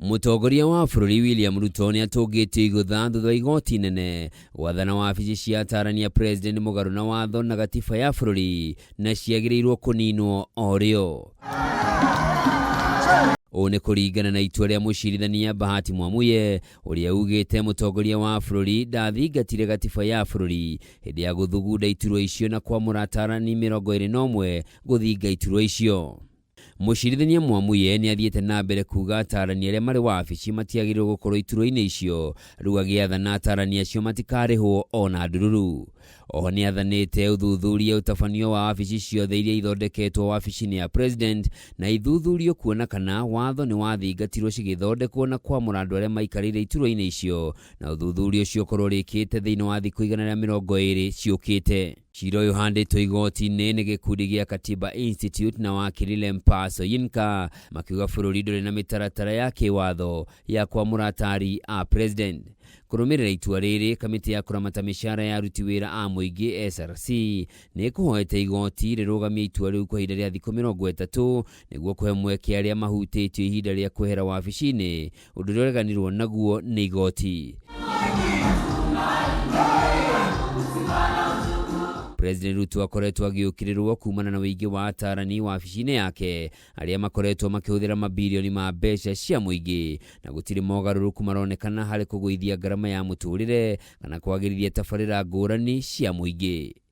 Mũtongoria wa bũrũri William Ruto nĩ atũngĩtio igũtha thutha wa igoti inene gwathana wabici cia atarani a president mũgarũ na watho na gatiba ya bũrũri na ciagĩrĩirwo kũninwo o rĩo. Ũũ nĩ kũringana na itua rĩa mũcirithania Bahati Mwamuye ũrĩa ugĩte mũtongoria wa bũrũri ndathingatire gatiba ya bũrũri hĩndĩ ya gũthugunda iturwa icio na kwamũra atarani 21 gũthinga iturwa icio. Mũcirithania Mwamuye nĩ athiĩte na mbere kuga atarani arĩa marĩ wabici matiagĩrĩirwo gũkorwo iturwa-inĩ icio, rĩu agĩathana atarani acio matikarĩhwo ona ndururu. Oho nĩ athanĩte ũthuthuria ũtabanio wa wabici ciothe iria ithondeketwo wabici-inĩ ya President na ithuthurio kuona kana watho nĩ wathingatirwo cigĩthondekwo na kwamũra andũ arĩa maikarĩire iturwa-inĩ icio na ũthuthuria ũcio ũkorwo ũrĩkĩte thĩinĩ wa thikũ 120 ciũkĩte. Cira ũyũ ũhandĩtwo igoti-inĩ nĩ gĩkundi gĩa Katiba Institute na wakiri Lempaa Soyinka makiuga bũrũri ndũrĩ na mĩtaratara ya kĩwatho ya kwamũra atari a president. Kũrũmĩrĩra itua rĩrĩ, kamĩtĩ ya kũramata mĩcara ya aruti wĩra a mũingĩ SRC nĩ ĩkũhoete igoti rĩrũgamie itua rĩu kwa ihinda rĩa thikũ 30 nĩguo kũhe mweke arĩa mahutĩtio ihinda rĩa kwehera wabici-inĩ, ũndũ ũrĩa ũreganirwo naguo nĩ igoti. President Ruto akoretwo agĩũkĩrĩrwo kumana na ũingĩ wa atarani wabici-inĩ yake arĩa makoretwo makĩhũthĩra mabirioni ma mbeca cia mũingĩ na gũtirĩ mogarũrũku maronekana harĩ kũgũithia ngarama ya mũtũrĩre kana kwagĩrithia tabarĩra ngũrani cia mũingĩ.